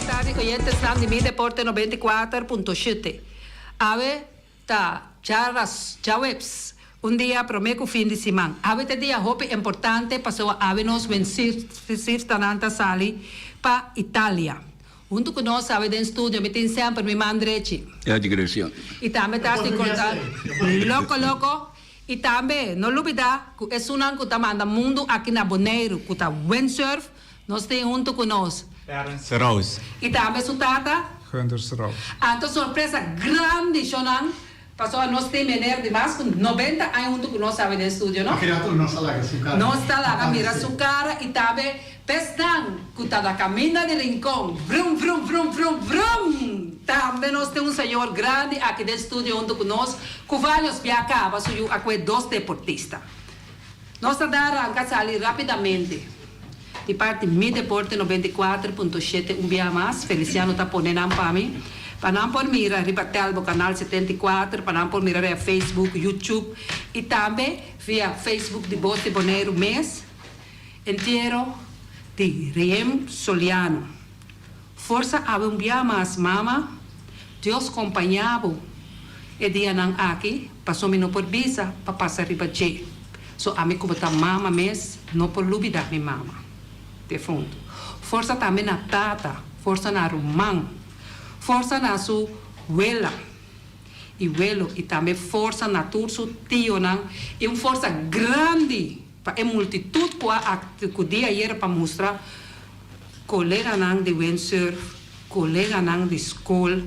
Tardi oyentesnan di Mi Deporte 94.7. Awe ta djaweps, un dia prome ku fin di siman. Awe ta dia hopi importante pasobra awe nos windsurfstanan ta sali pa Italia. Huntu ku nos awe den studio mi tin semper mi man drechi. Ya di Grecia. I tambe ta si konta loko loko. I tambe no lubida ku esunnan ku ta manda mundu aki na Boneiru ku ta windsurf nos tin huntu ku nos. Terence Roos. I tambe su tata. Gunther Roos. Anto sorpresa grandi shonan Pasobra nos tin meneer di mas ku nobenta aña huntu ku nos awe den studio, no? Criatura nos ta laga su cara. Nos ta laga mira su cara i tambe pesnan ku ta na caminda di Rincon, vrum, vrum, vrum, vrum, vrum! Tambe nos tin un señor grandi aki den studio huntu ku nos ku varios bia caba su yu a kue dos deportista. Nos ta da ranca sali rapidamente di parti Mi Deporte 94.7 un bia mas Feliciano ta pone nan pa mi pa nan por mira riba Telbo canal 74 pa nan por mira via Facebook, YouTube y tambe via Facebook di Bos di Boneiru mes Entiero di Reem Soliano Forsa awe un bia mas mama Dios compaña bo e dianan aki paso mi no por bisa pa pasa riba dje so ami cu bo ta mama mes no por lubida mi mama defunto forsa tambe na tata forsa na ruman forsa na su wela y welo y tambe forsa na tur su tionan y un forsa grandi pa e multitud cu a acudi ayer pa mustra Koleganan di windsurf, koleganan di skol,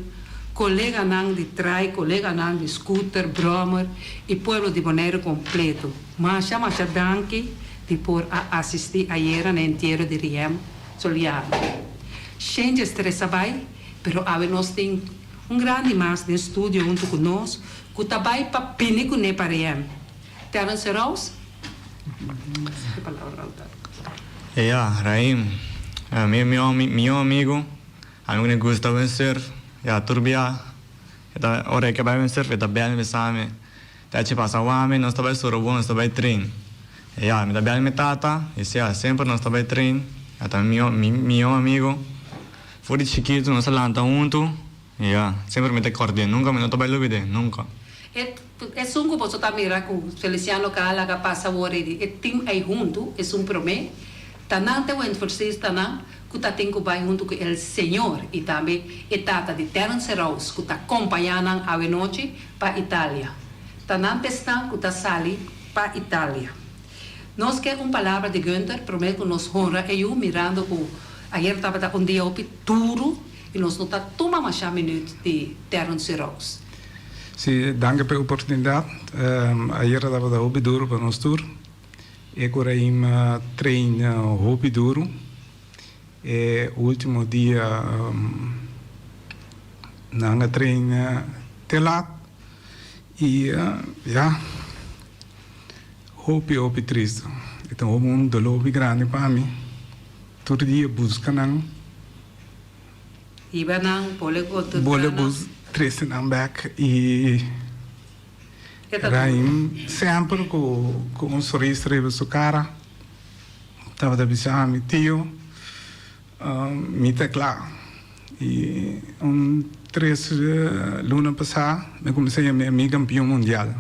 koleganan di trai, koleganan di scooter, brommer y pueblo di Boneiru completo. Masha masha danki di por a asisti ayera na entiero di Riem Soliano. Shen dje stresa bai, pero awe nos tin un grandi mas den studio hunto cu nos cu ta bai pa bini cune pa Riem. Terence Rouse. Ya, Raim, mi mi mihó amigu, ami ku gusta windsurf, ya tur bia e ta ora e ke bai windsurf e ta bel mi bisa mi, Techi pasa wak mi, nos ta bai Sorobon, nos ta bai train. Ya, mi ta bel mi tata, i si ya, semper nos ta bai train, e ta mi mi mihó amigu, for di chikitu nos a lanta huntu, ya, semper mi ta kòrd'é, nunka mi no ta bai lubid'é, nunka. E Esun ku boso ta mira ku Feliciano Kaal a pasa awor ei di e tim ei huntu, esun promé, ta nan te wendversistanan ku ta tin ku bai huntu ku el Señor i tambe e tata di Terence Rouse ku ta kompañá nan awe nochi pa Italia. Ta nan te esnan ku ta sali pa Italia. Nos ke un palabra di Gunther promé ku nos honra e yu mirando ku ayer tabata un dia hopi duru i nos no ta tuma mashá minüt di Terence Rouse. Sí, danki pa e oportunidat. Ayera tabata hopi duru pa nos tur. E ku Raim a train hopi duru. E ultimo dia nan a train te lat i ya, hopi hopi tristu. E ta un dolor hopi grandi pa mi. Tur dia buska nan. Hiba nan, bole ku otro Bole bus trese nan bek i Raim semper ku ku un sonrisa riba su kara tabata bisa ami, Tio, mi ta kla. I un tres luna pasá mi a kuminsá yama mi kampion mundial.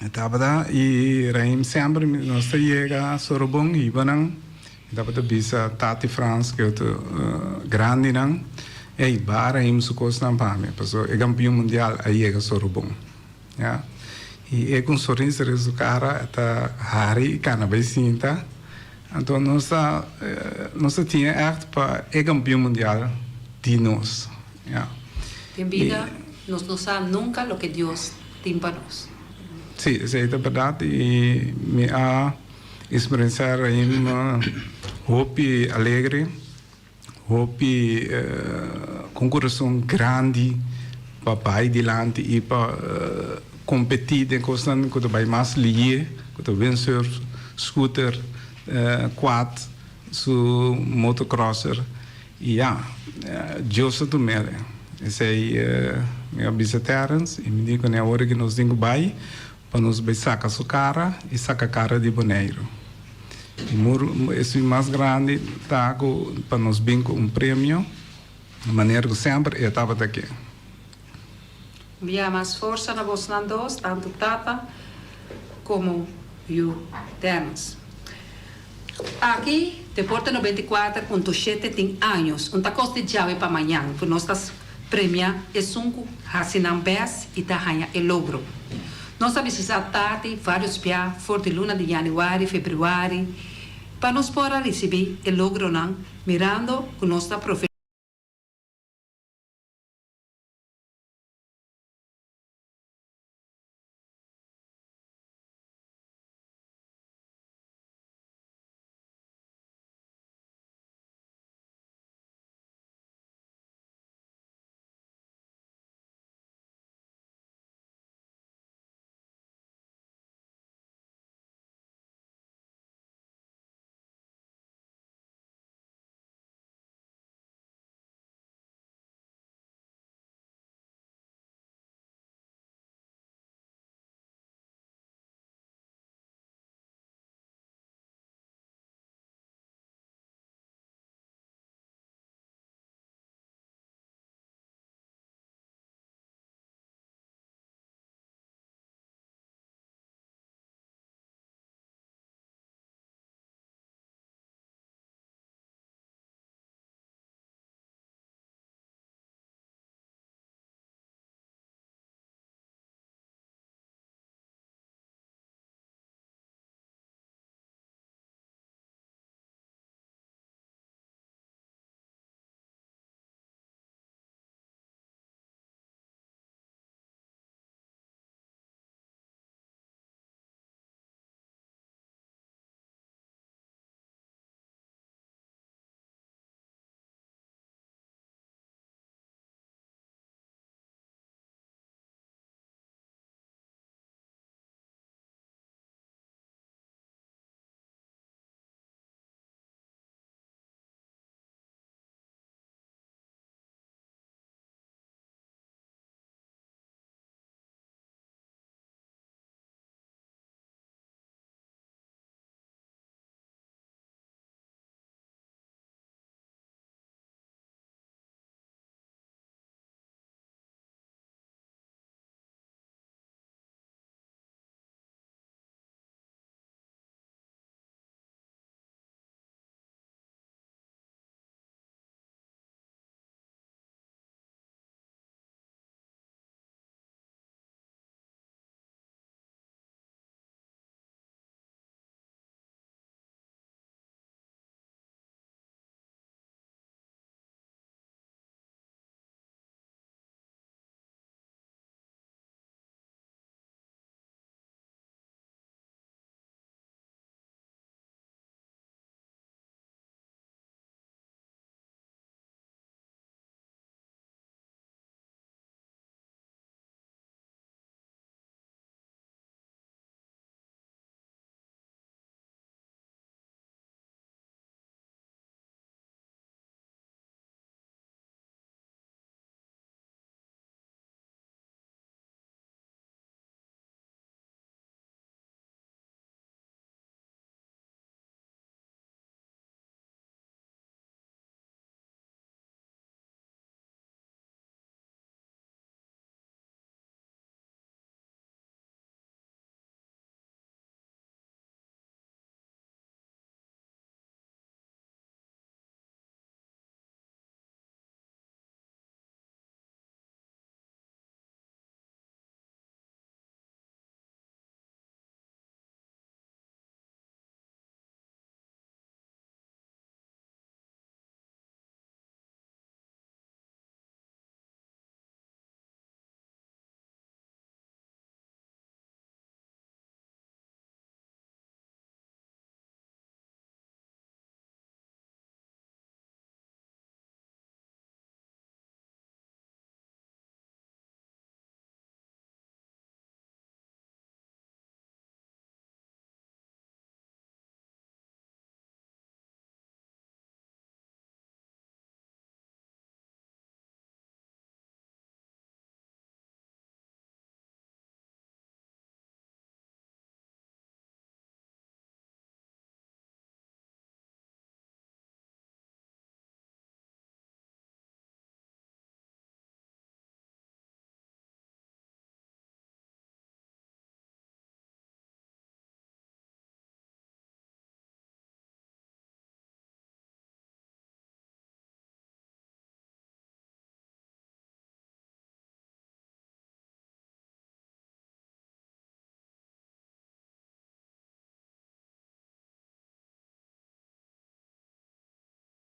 E tabata i Raim semper nos ta yega Sorobon hiba nan mi tabata bisa Tati Frans ke otro grandinan ey ba Raim su kosnan pa mi pasobra e kampion mundial a yega Sorobon. Ya. I e ku un sonrisa riba su kara e ta hari i kana bai sinta. Anto nos ta nos ta tin ègt pa e kampion mundial di nos. Ya. Den bida nos no sa nunka loke Dios tin pa nos. Sí, esei ta bèrdat i mi a eksperensiá Raim hopi alegre. Hopi ku un kurason grandi pa bai dilanti i pa kompetí den kosnan ku ta bai mas lié, ku ta windsurf, scooter, quad, su motocrosser i ya, Dios a tum'el. Esei mi a bisa Terrence i mi di kuné awor ku nos tin ku bai pa nos bai saka su kara i saka kara di Boneiru. E mur esun mas grandi ta ku pa nos bin ku un premio, manera ku semper e tabata ke. Bia mas forsa na bosnan dos, tantu tata komo yu Terns. Aki Deporte 94.7 tin años, un ta kos di djawe pa mañan ku nos ta premia esun ku hasi nan bes i ta haña e logro. Nos a bisitá Tati vários bia for di luna di yanüari, febrüari pa nos por a risibí e logronan mirando ku nos ta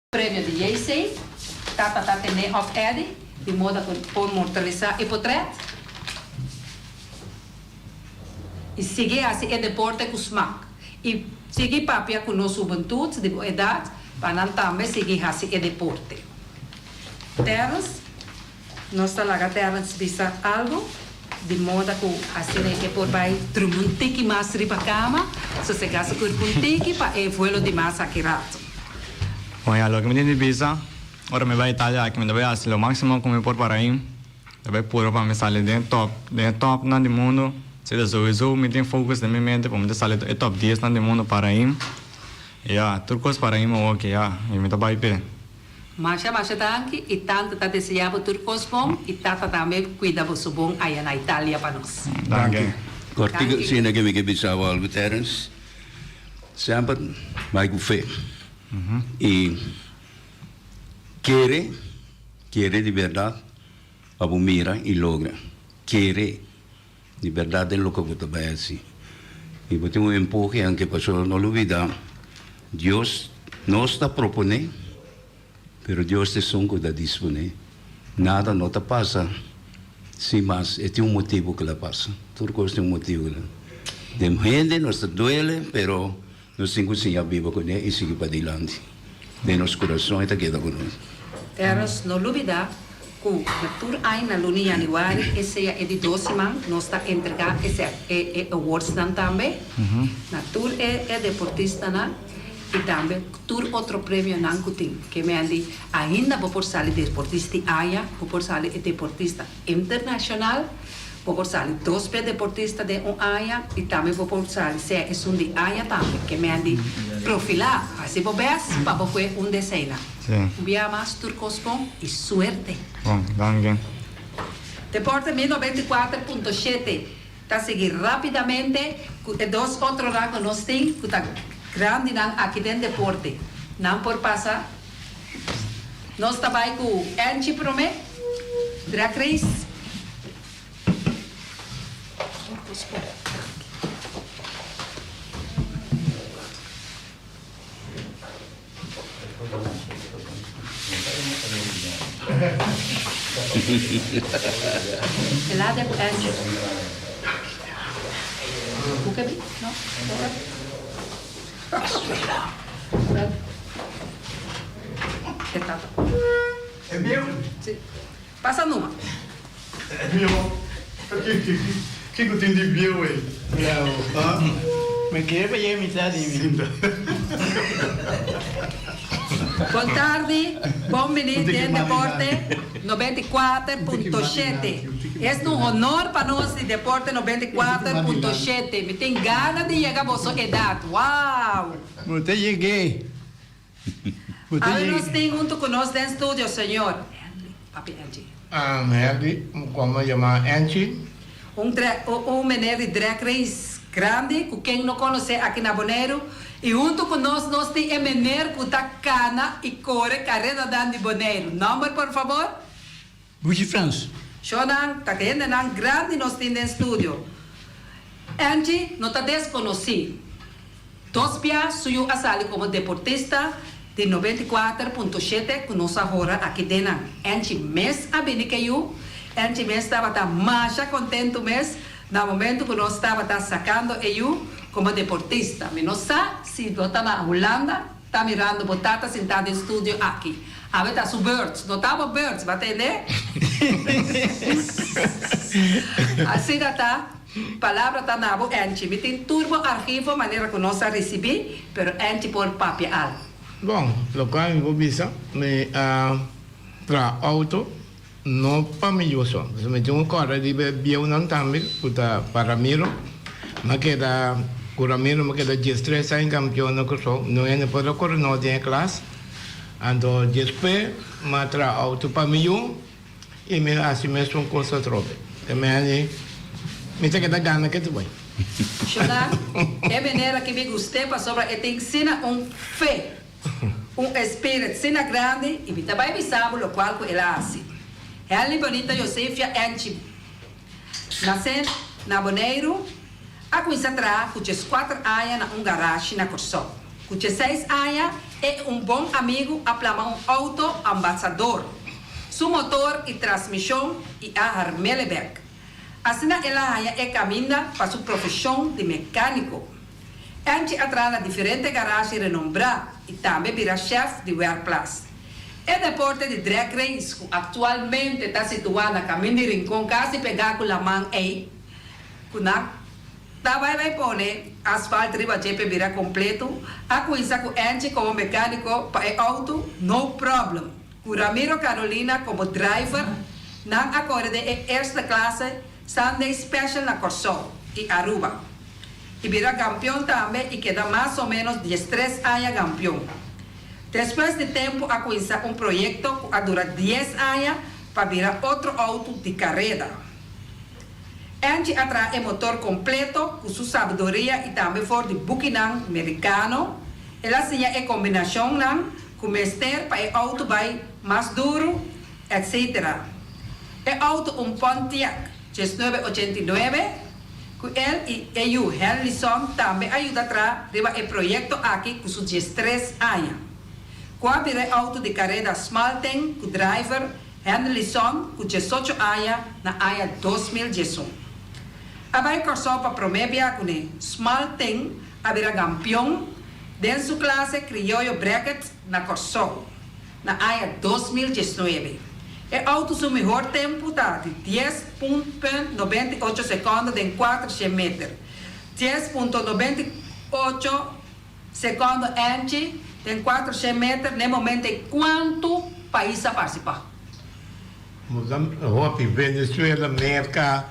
Premio di JC, Tata ta tene of Eddy, di moda cu por mortalisa e potret y sigui haci e deporte cu smaak y sigui papia cu nos hubentud di bo edad pa nan tambe sigui haci e deporte. Terrence, Nos ta laga Terrence bisa algo, di moda cu asina e ke por bay drumi un tiki mas riba cama, sosega su curpa un tiki pa e vuelo di mas aki rato. Bon ya, loke mi tin di bisa, ora mi bay Italia aki mi ta bay haci lo maximo cu mi por para ain, ta bay puro pa mi sali den e top, den e topnan di mundo, si ta souiso mi tin focus den mi mente pa mi ta sali e top diesnan di mundo para ain, ya, tur cos para ain awor ki ya, y mi ta bay p'e. Masha masha danki y tanta ta desea bo tur cos bon y tata tambe cuida boso bon aya na Italia pa nos. Danki. Kortico asina ke mi ke bisa bo algu Terence, semper bai ku fe i kere, kere di bèrdat pa bo mira i logra, kere di bèrdat den loke bo ta bai hasi i bo tin un empuhe anke pasobra no lubida Dios nos ta proponé pero Dios ta esun ku ta disponé nada no ta pasa sin mas e tin un motibu ku el a pasa tur kos tin un motibu den hende nos ta duele pero nos tin ku siña biba kuné i sigui padilanti den nos kurason e ta keda ku nos. Terrence no lubida Ku na tur aña na luna yanüari e sea e di dos siman nos ta entregá e e awardsnan tambe na tur e e deportistanan i tambe tur otro premionan ku tin. Ke men di ainda bo por sali deportista di aña, bo por sali e deportista internashonal, bo por sali dos be deportista den un aña i tambe bo por sali sea esun di aña tambe. Ke men di profilá, hasi bo bes pa bo kue un deseinan. Sí. Un bia mas tur kos bon i suerte. Bon, danki. Deporte 1094.7 ta sigui rapidamente ku e dos otronan ku nos tin ku ta grandinan aki den deporte. Nan por pasa. Nos ta bai ku Angie prome, Drag Race. Tur kos bon, danki. Elada ku Angie. Ku ke bi? No? E tata. E bieu? Si. Pasa numa. E bieu? Kiko tin di bieu ei? Mi kere pa yega mitad di mi. Sinta. Bon tardi, bon bini den Deporte 94.7. Es un honor pa nos di Deporte 94.7. Mi tin gana di yega boso edad. Wow! Bo ta yeg'é. Awe nos tin hunto cu nos den studio señor Henry, papi Angie. Henry, como yama Angie. Un un meneer di drag race grandi cu ken no conoce aki na Boneiru y hunto cu nos nos tin e meneer cu ta cana y core caredanan di Boneiru. Nomber por favor? Buchi Frans. Shownan ta hendenan grandi nos tin den studio. Angie no ta desconoci. Dos bia su yu a sali como deportista di 94.7 cu nos a hora aki den nan. Angie mes a bini ke yu. Angie mes tabata masha contento mes na momento cu nos tabata sacando e yu como deportista. Mi no sa si bo ta na Hulanda. Ta mirando bo tata sintá den studio aki. Awe ta su beurt. No ta bo beurt, bo a tende? Asina ta, palabra ta na bo, Angie. Mi tin tur bo archivo manera ku nos a risibí, pero Angie por papia al. Bon, lokual mi por bisa, mi a traha auto no pa mi yu so. Pasobra mi tin un kòrda riba e bieunan tambe ku ta pa Ramiro. Mi a keda ku Ramiro mi a keda diestres aña kampion na Kòrsou. No hende por a kore no den e klas. Anto despues mi a traha outo pa mi yu i mi a hasi mesun kos atrobe. Te meni mi ta keda gana ke ta bai. Shona, e manera ki mi gust'é pasobra e tin sina un fe. Un espirit sina grandi i mi ta bai bisa bo lokual ku el a hasi. Henley Bonita Josefia Enchi nasé na Boneiru, a kuminsá traha ku djeskuater aña na un garashi na Kòrsou. Ku djeseis aña E un bon amigu a plama un outo Ambassador, su motor i transmishon i a harm'ele bek. Asina el a haña e kaminda pa su profeshon di mekániko. Angie a traha na diferente garashi renombrá i tambe bira shèf di wèrkplas. E deporte di drag race ku aktualmente ta situá na Kamin di Rincon kasi pegá ku laman ei ku nan ta bai bai pone asfalt riba dje p'e bira kompleto, a kuminsá ku Angie komo mekániko pa e outo No Problem. Ku Ramiro Carolina komo driver nan a kore den e eerste klase Sunday Special na Kòrsou i Aruba. I bira kampion tambe i keda mas o ménos diestres aña kampion. Despues di tempu a kuminsá un proyekto ku a dura dies aña pa bira otro outo di kareda. Angie a traha e motor kompleto ku su sabiduria i tambe for di bukinan merikano. El a siña e kombinashonnan ku mester pa e outo bai mas duru, etc. E outo un Pontiac diesnuebe ochenta i nuebe ku el i e yu Henryson tambe a yuda traha riba e proyekto aki ku su diestres aña. Ku a bira e outo di kareda Smalting ku driver Henryson ku diesocho aña na aña 2011. A bai Kòrsou pa promé bia kuné Smalting a bira kampion den su klase Criollo Bracket na Kòrsou na aña 2019. E outo su mihor tempu ta di 10.98 sekònde den 400 meter. 10.98 sekònde Angie den 400 meter n'e momento ei kuantu pais a partisipá? Mozambique, hopi, Venezuela, Merka,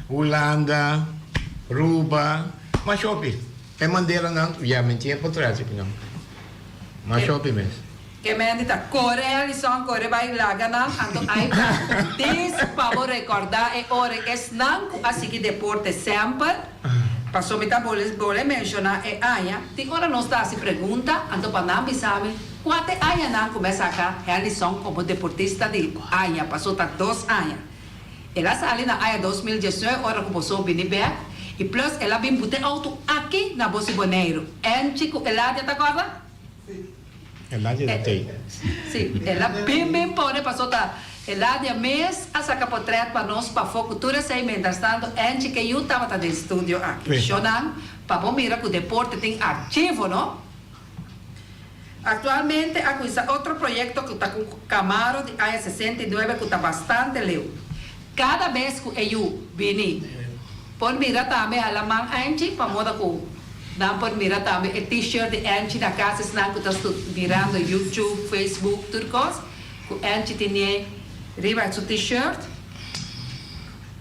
Hulanda, Ruba, mas hopi. E manderanan ya mi tin e potret aki nan. Mas hopi mes. Ke mende ta kore Alison kore bai laga nan anto ai pa dis pa bo recorda e ora esnan ku a sigui deporte semper paso mi ta bole bole menciona e aña tin ora nos ta hasi pregunta anto pa nan bisa mi kua te añanan ku mi a saka Alison komo deportista di aña paso ta dos aña el a sali na aña 2019 ora ku boso bini bek i plus el a bin bute auto aki na Bosi Boneiru Angie ku Eladia ta korda? Eladia ta tei. Sí, el a bin bin pone paso ta Eladia mes a saca potret pa nos pafó cu tur esey mientras tanto Angie ke yu tabata den studio aki. Shonan, pa bo mira cu deporte tin archivo no. Actualmente a cuminsa otro proyecto cu ta cu Camaro di aña 69 cu ta bastante leu. Cada bes cu e yu bini por mira tambe hala man Angie pa moda cu nan por mira tambe e t-shirt di Angie na cas esnan cu ta mirando YouTube, Facebook tur cos cu Angie tine riba su t-shirt.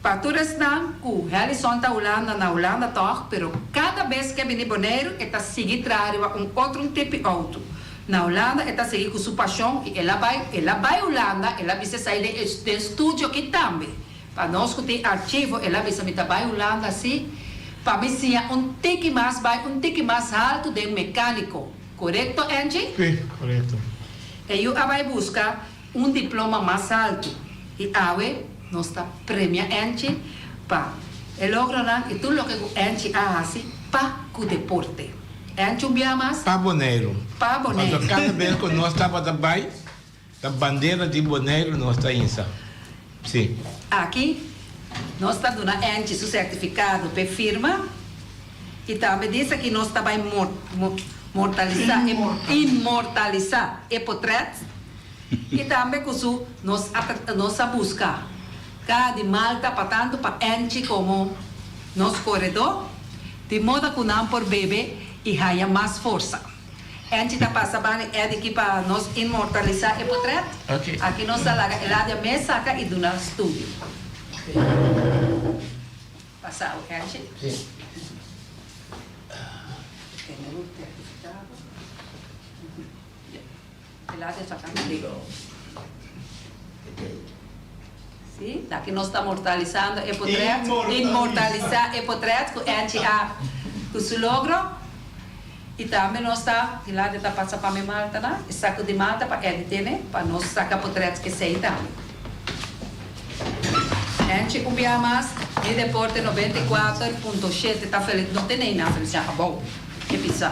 Pa tur esnan cu Helison ta Hulanda na Hulanda tog pero cada bes cu e bini Boneiru e ta sigui traha riba un otro un tipi auto. Na Hulanda e ta sigui cu su pasion y el a bay el a bay Hulanda el a bisa esai den e den studio aki tambe pa nos cu tin archivo el a bisa mi ta bay Hulanda si pa mi siña un tiki mas bay un tiki mas halto den mecanico corecto Angie? Si corecto. E yu a bay busca un diploma mas halto y awe nos ta premia Angie pa e logronan y tur loke cu Angie a haci pa cu deporte. Angie un bia mas. Pa Boneiru. Pa Boneiru. Pasobra kada bes ku nos tabata bai, ta bandera di Boneiru nos ta hinsa. Si. Aki nos ta duna Angie su sertifikado p'e firma i tambe di esaki nos ta bai mortalisá, inmortalisá e potret i tambe ku su nos a nos a buska kaha di malta pa tantu pa Angie komo nos koredó. Di moda ku nan por bebe i haña mas forsa. Angie ta pasa bani Eddie ki pa nos inmortalisá e potret. Aki nos ta laga Eladia mes saka i duna studio. Pasa awe Angie. Eladia saka. Sí, aki nos ta mortalisando e potret, inmortalisa e potret ku Angie a ku su logro. I tambe nos ta, Eladia ta pasa pa mi malta na, e saku di malta pa Eddie tene, pa nos saka potret esei tambe. Angie un bia mas, Mi Deporte 94.7 ta feli, no tene einan felisiá abou, ke bisa.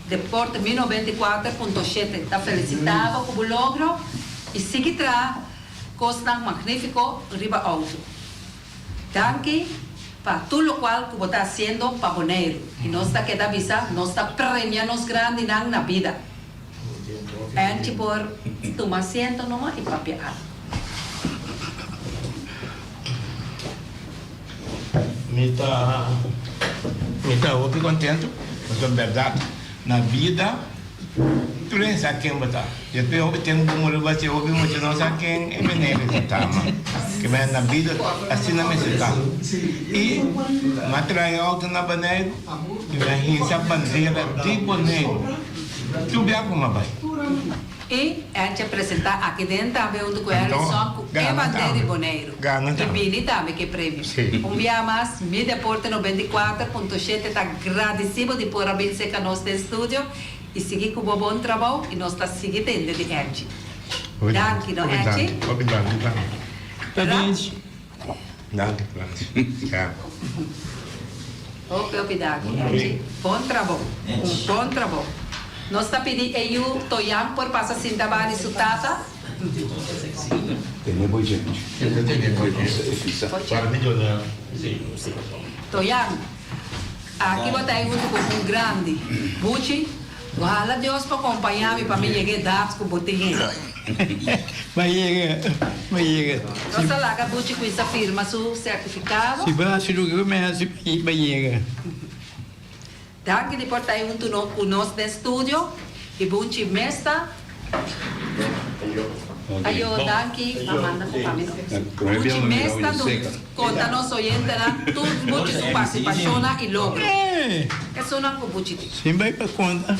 Deporte Mi 94.7 ta felicita bo cu bo logro y sigui traha cosnan magnifico riba auto. Danki pa tur locual cu bo ta haciendo pa Boneiru y nos ta keda bisa nos ta premia nos grandinan na bida. Angie por tuma asiento numa y papia algo. Mi ta mi ta hopi contento pasobra berdad na bida tur hende sa ken bo ta. Despues hopi tempo bo muri bo haci hopi mucha no sa ken e meneer ta tama. Ke manera na bida asina mester ta. Y mi a traha e auto na Boneiru y mi a hisa bandera di Boneiru tur bia cu mi a bay. I Angie a presentá aki den tambe huntu ku Harrison ku e bandera di Boneiru. I bini tambe ku e premio. Un bia mas, Mi Deporte 94.7 ta gradisí bo di por a bin serka nos den studio i sigui ku bo bon trabou i nos ta sigui tende di Angie. Danki no Angie. Hopi hopi danki Angie. Bon trabou. Un bon trabou. Nos ta pidi e yu Toyan por pasa sinta ba di su tata. Toyan, aki bo ta ei huntu ku un grandi. Buchi, Ohala Dios por kompañá mi pa mi yega e dat ku bo tin ei. Ma yega, ma yega. Nos a laga Buchi kuinsa firma su sertifikado. Si bo hasi loke ku mi hasi, bo yega. Danki di por ta ei huntu ku nos den studio. I Bunchi mes ta. Ayo, danki. A manda ku pa mi no. Buchi mes ta konta nos oyentenan tur Buchi su partisipashonnan i logro. Esunnan ku Buchi tin. Sin bai pa konta,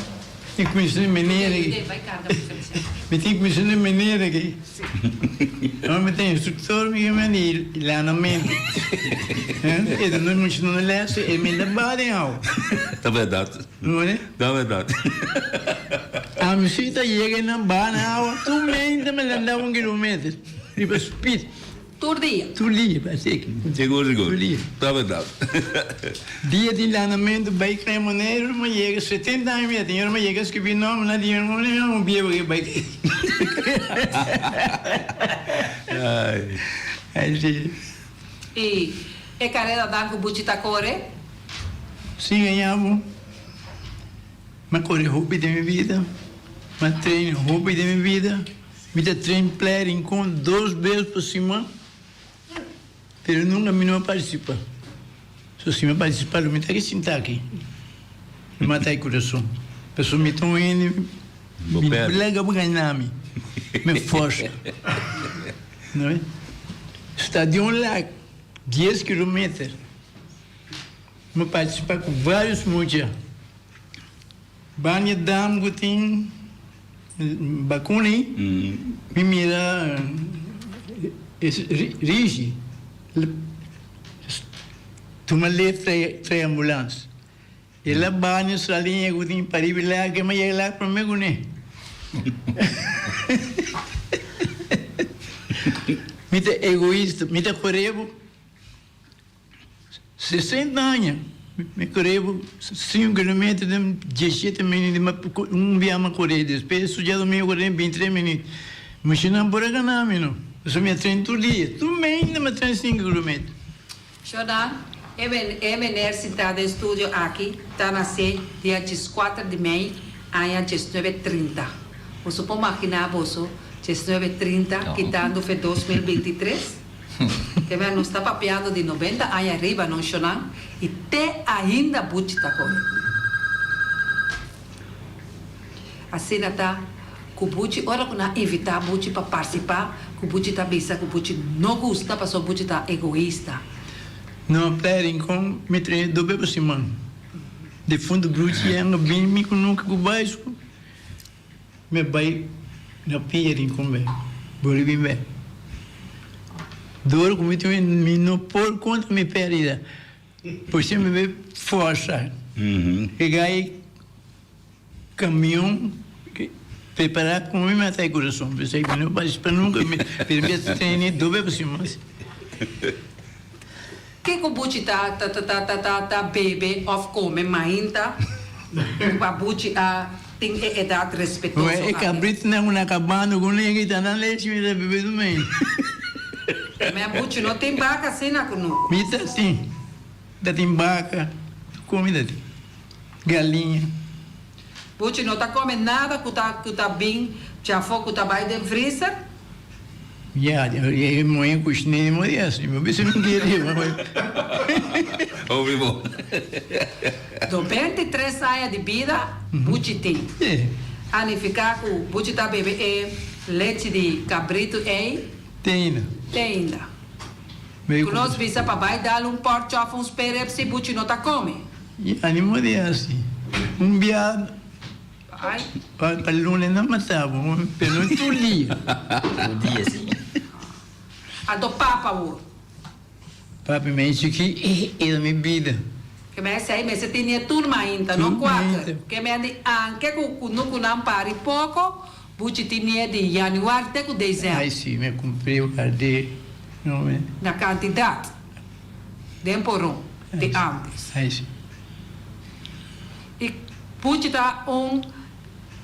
mi kuminsa di meneer aki. Mi tin kuminsa di meneer aki. No mi ta instruktor mi ke di lanamento. E ta no mucha no les e mi ta baha den awa. Ta bèrdat. Ta bèrdat. Ami si ta yega na baha na awa tur meinta mi ta anda un kilometer riba speed. Tur dia. Tur dia, así. Sigur, sigur. Tur dia. Ta berdad. Dia di lanamentu bai kaya Monero mi yega 70 aña mi ya tin, ora mi yega skribí nomber na di mi un biebu ke bai Ay. Así. I e kareda dan ku Buchi ta kore? Sí, gaña bo. Mi a kore hopi den mi bida, mi a train hopi den mi bida. Mi ta train Playa Rincon dos bes pa siman, pero nunca mi no a participa. So si mi a participa lo mi ta aki sinta aki. Mi mata e curason. Pasobra mi ta un hende, mi no laga bo gana mi. Mi forsa. No ve? Stadion Lac, dies kilometer. Mi a participa cu varios mucha. Bania dam ku tin bakuna ei, mi mira Rishi tuma lef trae ambulans. El a bania saliña ku tin pariba lak, mi a yega lak prome kuné. Mi ta egoista, mi ta kore bo. 60 aña mi kore 5 kilometer den 17 minut ma un bia mi kore despues su djadomingo kore den 23 minut mushinan por a gana mi no pasobra mi a train tur dia tur mainta mi a train 5 kilometer. Shonan, e meneer sintá den studio aki ta nasé dia dieskuater di mei aña diesnuebe trinta. Boso por maginá boso diesnuebe trinta kitando fe 2023? Kemey nos ta papiando di 90 aña riba no shonan y te ainda Buchi ta kore. Asina ta cu Buchi ora cu nan invita Buchi pa participa cu Buchi ta bisa cu Buchi no gusta pasobra Buchi ta egoista. No Playa Rincon mi trae dobe pa siman. Defunto Buchi yanga bini mi cu nunca cu baisco. Mi a bai na pia Rincon be, boli bin be. Dor ku mi tin mi no por konta mi perdida. Por si mi be forsa. E gai kamion prepara ku mi mata e kurason. Pesei mi no bai spera nunka mi pero mi a tene dobe pa siman. Kiko buchi ta ta ta ta ta ta bebe of kome mainta? Pa Buchi a tin e edat respetuoso E aki. cabritonan cu na cabando cu nega y ta nan lechi mi ta bebe tu mei. Men Buchi no tin baca asina cu no. Mi ta tin. Ta tin baca, cu mi ta tin galiña. Buchi no ta come nada cu ta cu ta bin djafo cu ta bay den freezer. Ya, e moe cushne mo di asi, mi bisa mi kere ma bai. Hopi bon. 93 aña di bida Buchi tin. A nifica cu Buchi ta bebe e lechi di cabrito ey. Te ainda. Te ainda. Cu nos bisa pa bai dal un porcho of un sperep si Buchi no ta come. Ya, ni mo di asi. Un bia. Pa luna nan mata bo, pero no tur dia. Tur dia si. Anto papa awor? Papi mi chiki e ta mi bida. Ke men esei mester tene tur mainta, no kuater. Ke men di anke ku kunuku nan pari poko, buchi tine di januari te ku desèmber. Ai si, mi a kumpr'é un kardé. Na kantidat den poron di ántes. Ai si. I Buchi ta un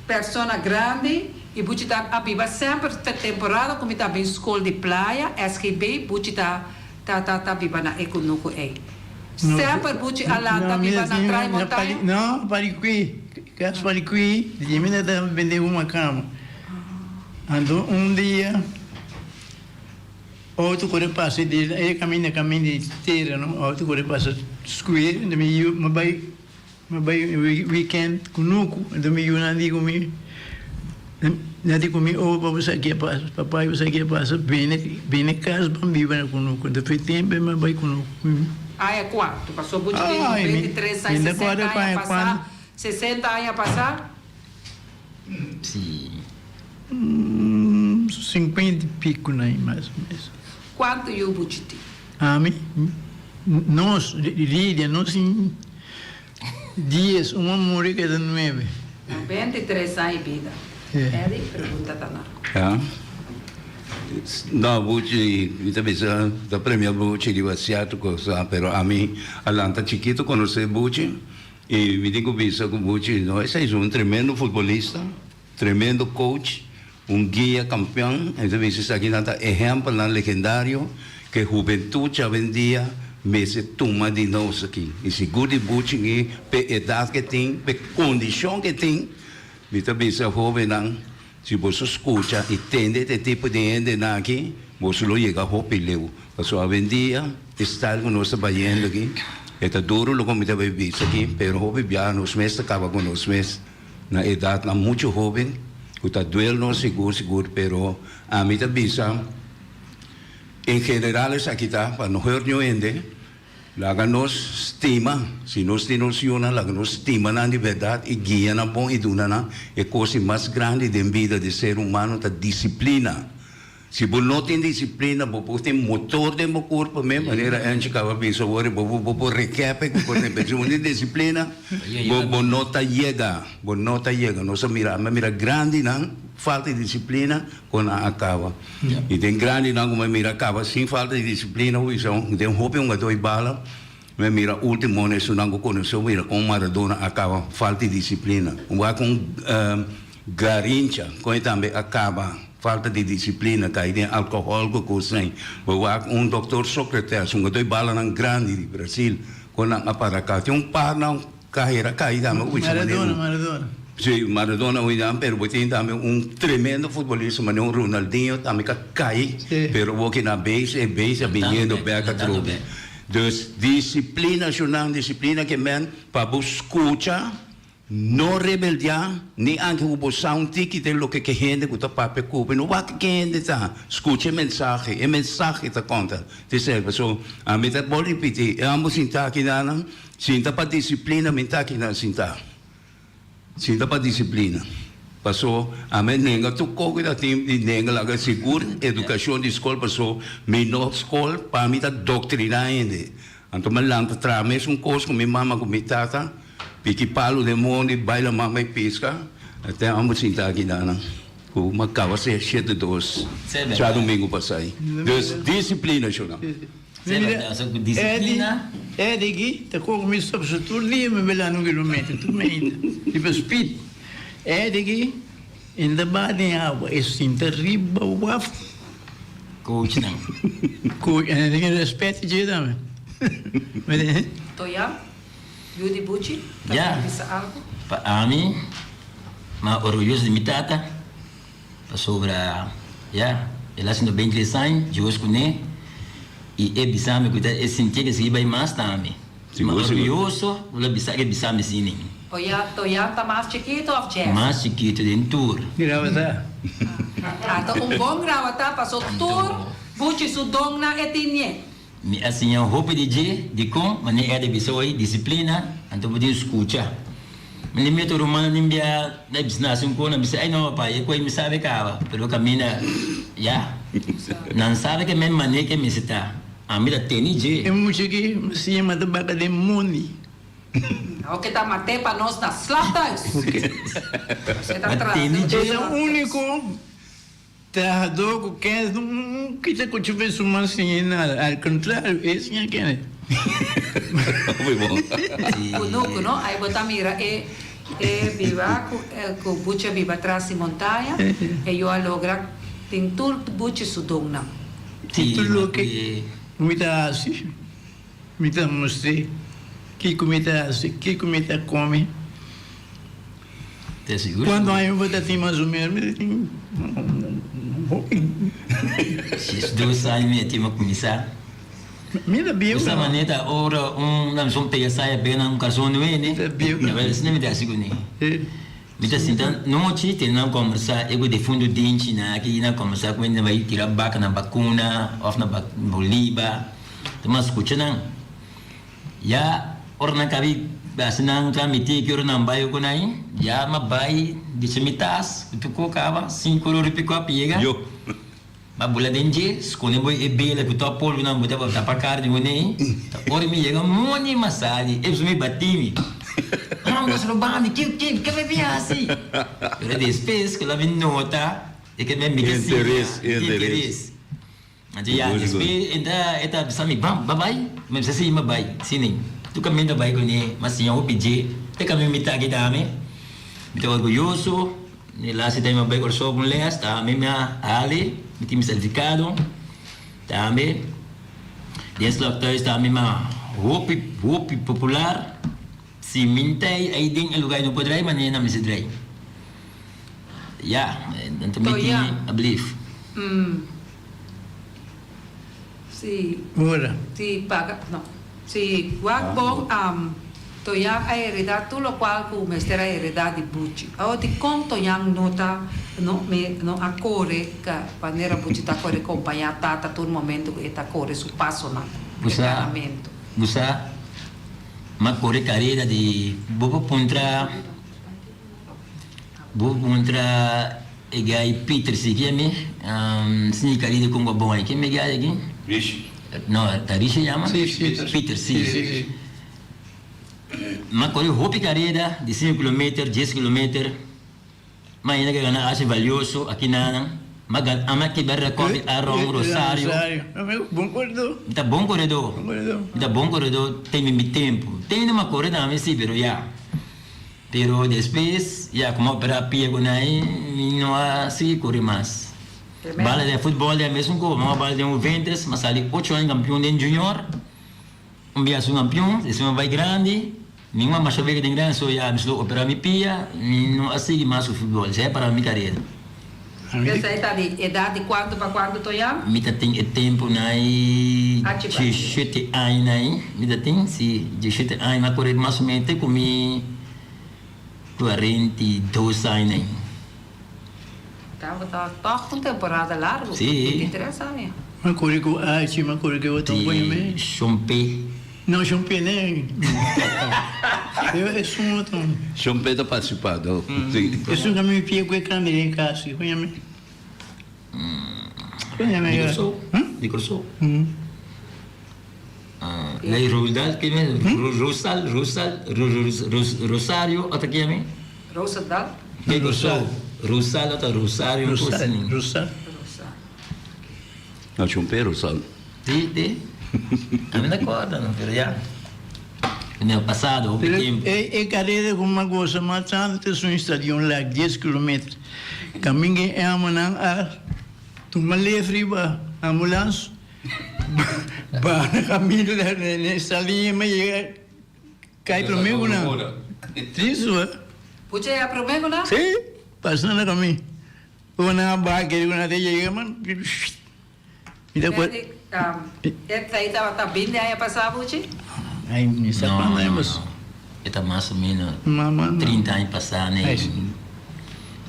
persona grandi i Buchi ta a biba semper te temporada ku mi ta bin skol di playa, SGB, Buchi ta ta ta ta biba na e kunuku ei. Semper Buchi a lanta biba na Trai Montaña? No, Pariquí, kas Pariquí, di mi ta ta bende uma kama. Anto un dia Auto kore pasa di e kaminda kaminda di tera no auto kore pasa square enton mi yu mi bai mi bai weekend kunuku enton mi yunan di ku mi nan di ku mi oh bo sa ke pasa papa bo sa ke pasa bini bini kas ban biba na kunuku enton fe tempo mi bai kunuku. Aña kuantu paso bo tin 93 aña 60 aña pasa 60 aña pasa. Si. Un 50 y pico na y mas o menos. Cuanto yu buchi tin? Ami? Nos, Lidia, nos tin dies, un a muri keda nuebe. 93 aña y bida. Eddie, pregunta ta na. Ya. No, buchi, mi ta bisa, ta premia buchi riba cierto cosa, pero ami a lanta chikito conoce buchi. Y mi tin cu bisa cu Buchi no esey es un tremendo futbolista, tremendo coach, un guia campeon. Mi ta bisa esaki nan ta ehempelnan legendario cu e hubentud djawendia mester tuma di nos aki. Y sigur di Buchi aki p'e edad cu e tin, p'e condicion cu e tin, mi ta bisa hobennan si boso scucha y tende e tipo di hendenan aki, boso lo yega hopi leu. Pasobra awendia e style ku nos ta bayendo aki e ta duro loke mi ta bay bisa aki, pero hopi biaha nos mes ta kaba ku nos mes na edatnan muchu hoben ku ta duel nos sigur sigur, pero ami ta bisa en general esaki ta pa no hurt niun hende, laga nos stima, si nos tin nos yunan laga nos stima nan di bèrdat i guia nan bon i duna nan e kos di mas grandi den bida di ser humano ta disiplina. Si bo no tin disiplina, bo por tin motor den bo kurpo mes, manera Angie kaba bisa awor, bo por bo por rekepe ku por tin, pero si bo no tin disiplina, bo bo no ta yega, bo no ta yega. Nos a mira, ami a mira grandinan falta di disiplina kon nan a kaba. I den grandinan ku mi a mira kaba sin falta di disiplina, bo bisa den hopi hungadó i bala, Mi a mira ultimo na esunnan ku konosé mira kon Maradona a kaba falta di disiplina. Un wak kon Garrincha kon e tambe a kaba falta di disiplina kai den alkohòl ku kosnan. Bo wak un Doktor Socrates un doi balanan grandi di Brasil kon nan a para ka. Tin un par nan kahera kai tambe ku bisa manera un. Maradona, Maradona. Si, Maradona hui nan pero bo tin tambe un tremendo futbolista manera un Ronaldinho tambe ka kai pero bo kina beis e beis a biniendo bek atrobe. Dus disiplina shunan, disiplina ke men pa bo skucha, no rebeldiá, ni anke ku bo sa un tiki den loke ke hende ku ta papia ku bo. No wak ke hende ta, skucha e mensahe, e mensahe ta konta. T'esei pasobra ami ta por ripití, e ambos sinta akinanan, sinta pa disiplina mi ta akinan sintá. Sinta pa disiplina. Paso ami a nenga tur kos ku ta tin di nenga laga sigur edukashon di skol paso mi no skol pa mi ta doktriná hende. Anto mi a lanta traha mesun kos ku mi mama ku mi tata piki palu den mondi bai laman bai piska te amo sinta aki nan ku mi a kaba se shete dos djadumingu pasai. Dus disiplina shona. Disciplina. Eddie aki ta kohe mi stop so tur dia mi bela un kilometer tur mainta riba speed. Eddie aki e no ta baha den awa e sinta riba waf. Coach nan. Coach en e tin respet dje tambe. Toya, yu di Buchi ta Ya. bisa algo? Pa ami, ma orguyoso di mi tata. Pasobra, ya, el a sinti ben tres aña, Dios kuné, i e bisa mi ku ta e sintié ke sigui bai mas tambe. Ma Sigur, sigur. orguyoso ku lo bisa ke bisa mi sini. Oya, Toyan ta mas chikito of Jess? Mas chikito den tur. Graba ta. Ata un bon graba ta paso tur buchi su donnan e tinie. Mi a siña hopi di dje, dikon? Manera e a bisa hoy, disiplina, anto bo tin skucha. Mi ni mete rumannan den bia na bisa nasi un kos, nan bisa, ay no papa, e koe mi sabe kaba, pero kaminda ya. Nan sabe ke men manera ke mester ta. Ami ta teni dje. E mucha aki mi siña mata baka den mondi. Awor ke ta mat'é pa nos na slachthuis. Nos ta Ma teni dje. E ta úniko Trahadó ku Kenneth no kita ku chup'é su man sin e nada, al kontrario e siña Kenneth. Hopi bon. Kunuku no, ai bo ta mira e e biba ku ku buchi a biba tras di montaña e yo a logra tin tur buchi su donnan. Sí, Tur ma loke ku mi ta hasi, mi ta mustr'é kiko mi ta hasi, kiko mi ta kome. Te sigur. Cuanto aña bo ta tin mas o menos? Mi ta tin hopi. 12 aña mi a tin pa cuminsa. Mi ta bieu. Esa manera ora un na son pega saya pega na un carson nuene. Mi ta bieu. Awel asina mi ta haci cune. Mi ta sinta nochi tene nan combersa e cu defunto dinchi na aki nan combersa cu hende bay tira baca na bacuna of na boliba. Ta mas scucha nan. Ya ora nan kabi hasi nan tramiti ki ora nan bai ku nan, ya ma bai dicha mi tas ku tur kaba, sinku ora piko a pega, ma bula den dje, skonde bo e bela ku tur polvo nan bo ta tapa kara di wunei, ta ora mi yega moni ma sali, e mi bati mi, Ron nos robami, ki ki ke mi bin hasi? Pero despues ku la mi nota e ke mi ke siña, interes. Anto ya despues e ta e ta bisa mi bam ba bai mi bisa si mi bai si nen tur kaminda bai kuné mi a siña hopi dje te kaminda mi ta aki tambe mi ta orguyoso mi lasi tambe mi a bai Kòrsou ku un lès tambe mi a hali mi tin mi sertifikado tambe den slachthuis tambe mi a hopi hopi popular si mi ta ei den e lugar no por drai manera nan mester drai. Ya, anto mi tin a blief. Si. Ora. Si paga, no. Si wak bon, Toyan a hereda tur lokual ku mester a hereda di Buchi. Awor dikon Toyan no ta, no me, no a kore ka manera Buchi ta kore kompañá tata tur momento ku e ta kore su pasonan Bo di sa, kanamentu? bo sa, m'a kore kareda di bo por puntra. Bo puntra e guy Peter si ke mi si ka di con bon ai ke mi guy aki? Rishi. No, ta Rishi yama? Si, Peter. Peter, si. Si, si. Ma kore hopi kareda di sinku kilometer, dies kilometer. Ma hende ke gana haci valioso aki nanan. Ma gan ama kibra record di Aaron Rosario. Bon koredó. Mi ta bon koredó. Bon koredó. Mi ta bon koredó te mi mi tempu. Te mi kore tambe si, pero ya. Pero despues, ya como a opera pia cu nan, mi no a sigui cori mas. Bala den futbol den mesun co, mi a bala den Juventus, mi a sali ocho aña campeon den junior, un bia su campeon, despues mi a bay grandi, mi a masha wega den grandi, so ya mi slo opera mi pia, mi no a sigui mas cu futbol, esey a para mi carera. Esey ta di edad di cuanto pa cuanto Toyan? Mi ta tin e tempo na e diesshete aña na e, mi ta tin, si, diesshete aña, mi a kore mas o menos te ku mi 42 aña na e. Tabata tòg un temporada largu, Si. 23 aña. Mi a kore ku Archie, mi a kore ku e otro Di me. Shompe. No, Shompe ne. Esun otro. Shompe ta partisipá do. Si. Esun ka mi pia ku e kanda den kas. Ku yama? Ku yama? Di Kòrsou. Di Kòrsou. Lei Roosdal ke yama? Rosal, Rosal, Rosario ota ke yama? Roosdal. Ke Kòrsou. Rosal ota Rosario. Rosal. Rosal. No, Shompe Rosal. Di, di. Ami no corda no, pero ya. En el pasado, hopi Pero tempo. e e carera cu mi goza mas tanto ta esun stadion lag dies kilometer. Caminga e amonan a tuma lef riba ambulans baha na caminda na stadion mi yega cay prome cu nan. Tristo eh. Pucha ya prome cu nan? Si, pasa na caminda. Ora nan a baha kere cu nan ta yega man. Mi ta Ferdi, e trei tabata bini aña pasá, Buchi? Ay, mi sa No, cuando no, mas. no. E ta mas o menos Ma, ma, ma. 30 aña pasá, ne? Ay, si.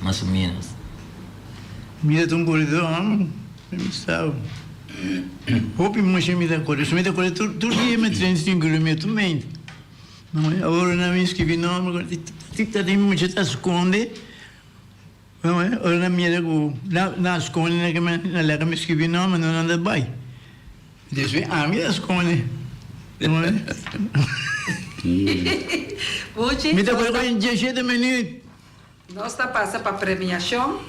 Mas o menos. Mi ta un corredor, amo. Mi sa. Hopi mucha mi ta corre. Mi ta corre tur, tur dia mi 35 kilometer mente. No, awor na mi inscribi nomber, ta tin mucha ta sconde. Ora nan mira ku nan a skonde na ke nan laga mi skibi nòmber no nan ta bai. Despues ami ta skonde. Buchi, Mi ta kore ku diesshete minüt. Nos ta pasa pa premiashon.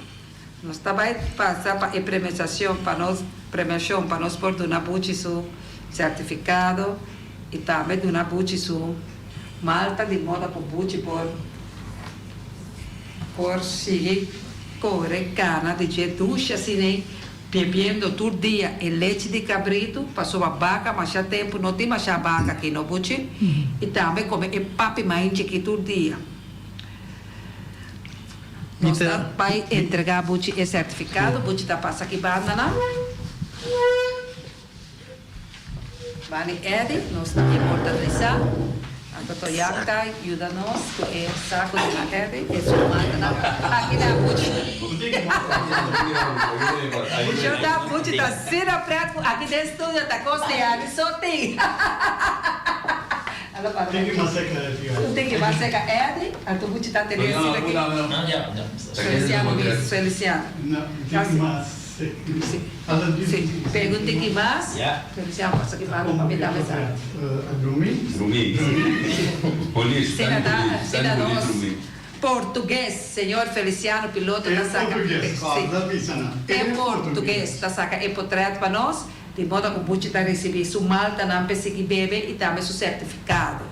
Nos ta bai pasa pa e premiashon pa nos premiashon pa nos por duna Buchi su sertifikado i tambe duna Buchi su malta di moda ku Buchi por Por sigui kore kana di dje dushi asin'ei, bebiendo tur dia e lechi di kabritu, pasobra baka masha tempu no tin masha baka aki no buchi, i tambe kome e papi mainchi aki tur dia. Nos ta bai entrega buchi e sertifikado, buchi ta pasa aki bandanan. Bani Eddy, nos ta inmortalisá. Anto Toyak ta yuda nos ku e saku di na Eddy, e su mandanan aki na Buchi. Buchi ta Buchi ta asina pret ku aki den studio ta kos di Eddy so tin. Alo para Buchi. Un tiki mas seka Eddy, anto Buchi ta tene asina aki. Feliciano mis, Feliciano. Si, pega un tiki mas. Feliciano pasa ki banda pa mi tambe sa. Sina ta, sina nos portugues, señor Feliciano Piloto ta saca, si, e portugues ta saca e potret pa nos, di moda cu Buchi ta ricibi su maltanan p'e sigui bebe y tambe su certificado.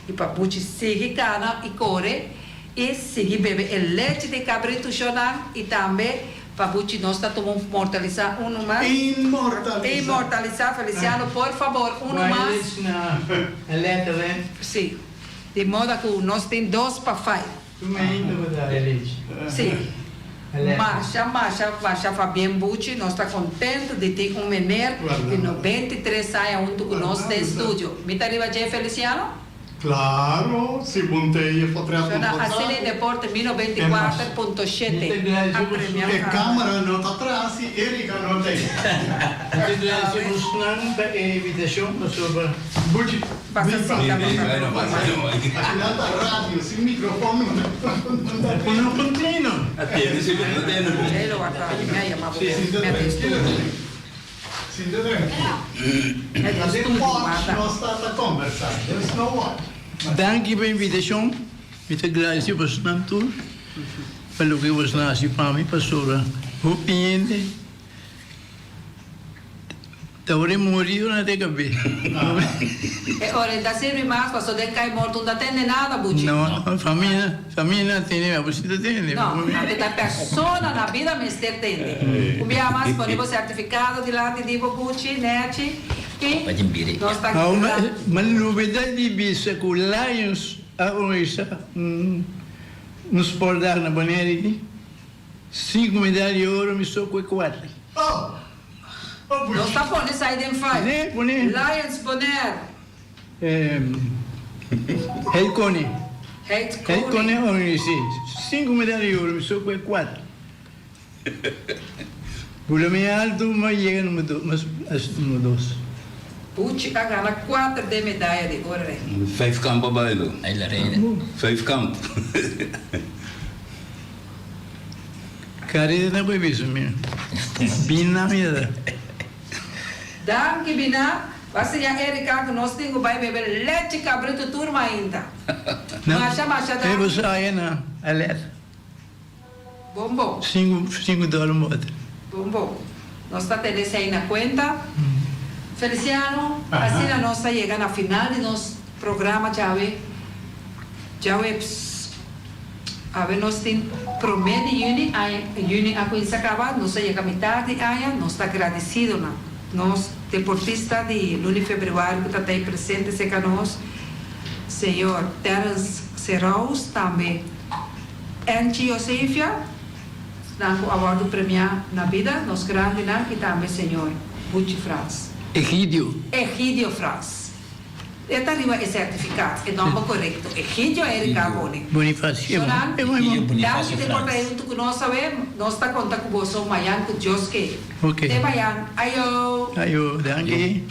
Y pa Buchi sigui cana y core y sigui bebe e lechi di cabrito shonan y tambe Pa Buchi nos ta tuma un mortalisa uno mas. Inmortalisa. Inmortalisa Feliciano por fabor uno mas. Si. Di moda cu nos tin dos pa fai. Si. Masha masha masha Fabien Buchi nos ta contento di tin un meneer di 93 aña hunto cu nos den studio. Mi ta riba dje Feliciano? Claro, si bon te e potret no Shona por Asina e sa. Deporte mil noventa i kuater punto shete a premia E camera no ta tras y Erika no ta ey. Buchi, Pasa sinta pa Aki nan ta radio sin microfoon no ta Chelo wak mi a yama bo mi a den studio. Sinta tranquilo. Na den porch nos ta ta conversa. There's no what. Danki pa invitashon. Mi ta gradisi bosnan tur pa loke bosnan hasi pa mi pasobra hopi hende ta ora e muri ora nan ta e kab'é. E ora e ta sirbi mas paso den kai morto un ta tende nada buchi. No, famia famia nan tende abo si ta tende. No, anto ta persona na bida mester tende. Un bia mas pone bo sertifikado dilanti di bo buchi, nechi, i nos ta Awo ma lubida di bisa ku Lions a organisa un sportdag na Bonaire aki, sinku medal di oro mi so ku e kuater. Nos ta pone esai den file. Lions Bonaire. Heit Kone. Heit Heit Kone. Kone organis'é. Sinku medal di oro, mi so ku e kuater. Bula mi altu, ma yega number dos, mas number dos. Buchi a gana kuater den medaya di oro rei. Vijf kamp a bai lo. Ay la reina. Vijf kamp. Carita ta por bisa mi. Bina mi ta da. Danki Bina. Bo a siña Erika ku nos tin ku bai bebe lechi kabritu tur mainta. Masha masha E danki. bo sa aya na alerta. Bon bon. Sinku dòler un bote. Bon bon. Nos ta tene esei na kuenta. Feliciano, asina nos ta yega na final di nos programa djawe, djaweps. Awe nos tin prome di juni, aña, juni a cuminsa caba, nos a yega mitad di aña, nos ta gradecido na nos deportista di luna di februari cu ta tey presente cerca nos, señor Terrence Seraus, tambe Angie Josefia, Nan ku a wòrdu premiá na bida, nos grandinan i tambe señor Buchi Frans. Egidio. Egidio Frans. E ta riba e sertifikat, e nòmber korekto. Egidio Erika Boni. Bonifacio. Shonan, Egidio danki Bonifacio te por Frans. ta huntu ku nos awe. Nos ta konta ku boso mayan ku Dios ke. Ok. Te mayan. Ayo. Ayo, danki.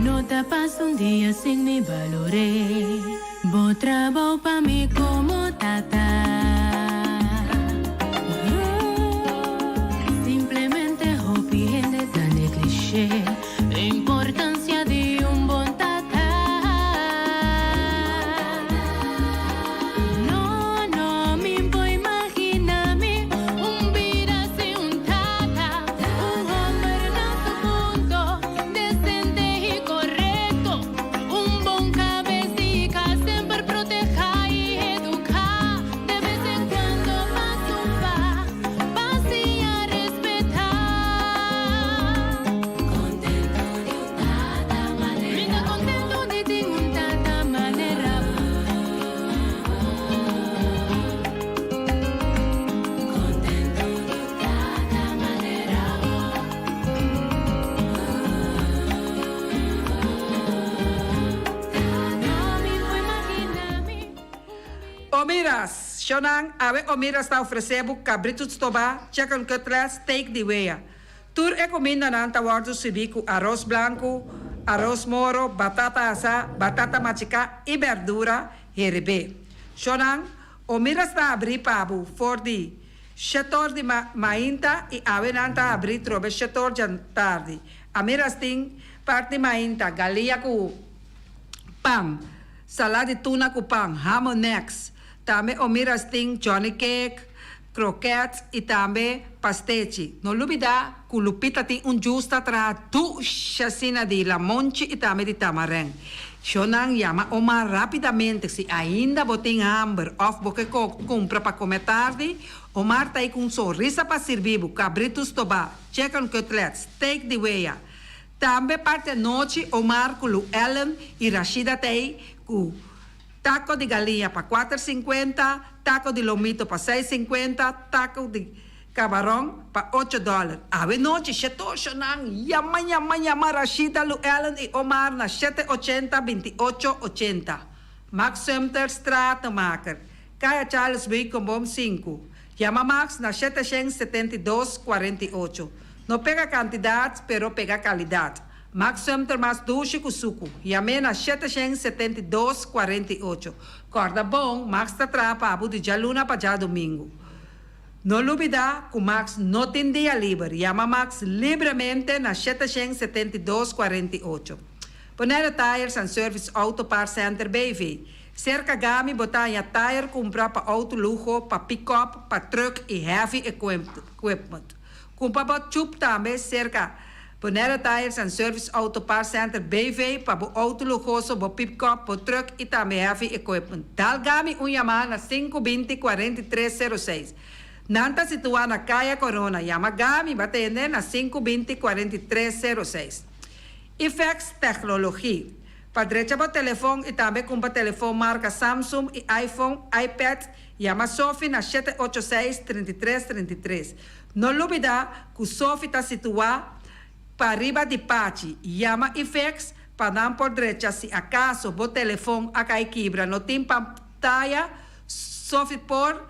No ta pasa un dia sin mi balor'é. Bo trabou pa mi como tata. Simplemente hopi hende ta negligé e importancia di un bon tata. No, no mi por imagina mi un bida sin un tata. Un homber na su punto, decente y correcto. Un bon cabes di cas, semper proteha y educa. De bes en cuando pasa un fa, pa siña respeta. Contento di un tata manera. Mi ta contento di tin un tata manera bo. Contento di un tata manera bo. Omiras, Shonan, awe Omiras ta ofresé bo kabritu stobá, chicken cutlet, steak di wea. Tur e kumindanan ta wòrdu sibí ku aros blanku, aros moro, batata asá, batata machiká i bèrdura herebé. Shonan, Omiras ta abrí pa bo for di shetor di mainta i awe nan ta abrí trobe shetor djatardi. Amiras tin parti mainta, galia ku pan, salá di tuna ku pan, hamoneks. Tambe Omiras tin johnny cake, krokèt i tambe pastechi. No lubidá ku Lupita tin un jus ta traha dushi asina di lamonchi i tambe di tamarèn. Shonnan yama Omar rápidamente si ainda bo tin hamber òf bo ke kumpra pa kome tardi. Omar ta ei ku un sonrisa pa sirbi bo kabritu stobá, chicken cutlets, steak di wea. Tambe parti anochi Omar ku Lu Ellen i Rashida ta ei ku taco di galiña pa kuater sinkuenta, taco di lomito pa seis sinkuenta, taco di kabaron pa ocho dòler. Awe nochi shetoshonan yama yama yama Rashida, Lu Ellen i Omar na shete ochenta binti ocho ochenta. Max Sumter Stratenmaker, Kaya Charles Beukenboom sinku. Yama Max na 772 48. No pega kantidat, pero pega kalidat. Max Sumter mas dushi ku suku. Yam'é na 772 48. Kòrda bon, Max ta traha pa bo di djaluna pa djadumingu. No lubidá ku Max no tin dia liber. Yama Max libremente na 772 48. Bonaire Tires and Service Auto Parts Center BV. Serka Gami bo ta haña tayer kumpra pa outo luho, pa pikòp, pa trùk i heavy equipment. Kumpra bo tjùp tambe serka Bonaire Tires and Service Auto Parts Center BV pa bo outo luhoso, bo pikòp, bo trùk i tambe heavy equipment. Dal Gami un yamá na sinku binti 43 06. Nan ta situá na Kaya Corona. Yama Gami ba tende na sinku binti 43 06. Ifex Technologie. Pa drecha bo telefon i tambe kumpra telefon marka Samsung i iPhone, iPad, yama Sophie na 786 33 33. No lubida ku Sophie ta situá pariba di Pachi. Yama Ifex pa nan por drecha si akaso bo telefon a kai kibra no tin pantaya, Sophie por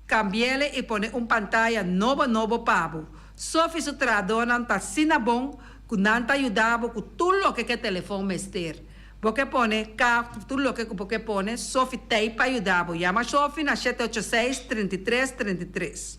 kambi'ele i pone un pantaya nobo nobo pa bo. Sophie su trahadónan ta asina bon. Ku nan ta yuda bo ku tur loke ku e telefòn mester. Bo ke pone kaft, tur loke ku bo ke pone, Sofi t'ei pa yuda bo. Yama Sofi na 786 33 33.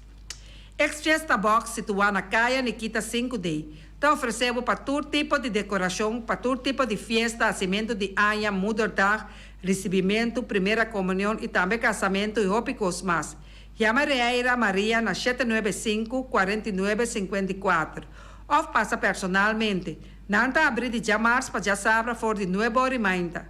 Ex Fiesta Box, situá na Kaya Nikita 5D, ta ofresé bo pa tur tipo di dekorashon, pa tur tipo di fiesta, hasimentu di aña, moederdag, risibimentu, primera komunion i tambe kasamentu i hopi kos mas. Yama Reira Maria na 795 49 54 òf pasa personalmente. Nan ta habrí di djamars pa djasabra for di 9 or i mainta.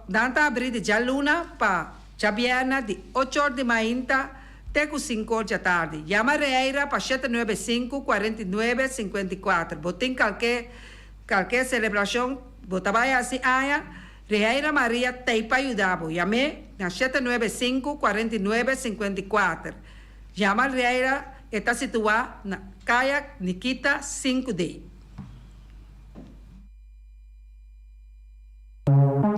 Nan ta habrí di djaluna pa djabièrnè di 8 or di mainta te ku 5 or di atardi. Yama Reira pa 795 49 54. Bo tin kualke selebrashon, bo ta bai hasi aña, Reira Maria t'ei pa yuda bo. Yam'é na 795 49 54. Yama Reira, ta situá na Kaya Nikita 5D.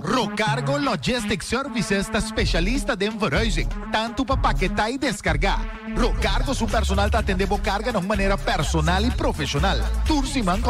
Rocargo Logistics Services ta spesialista den verhuizing, tantu pa paketá i deskargá. Rocargo su personal ta atendé bo karga di un manera personal i profeshonal. Tur siman.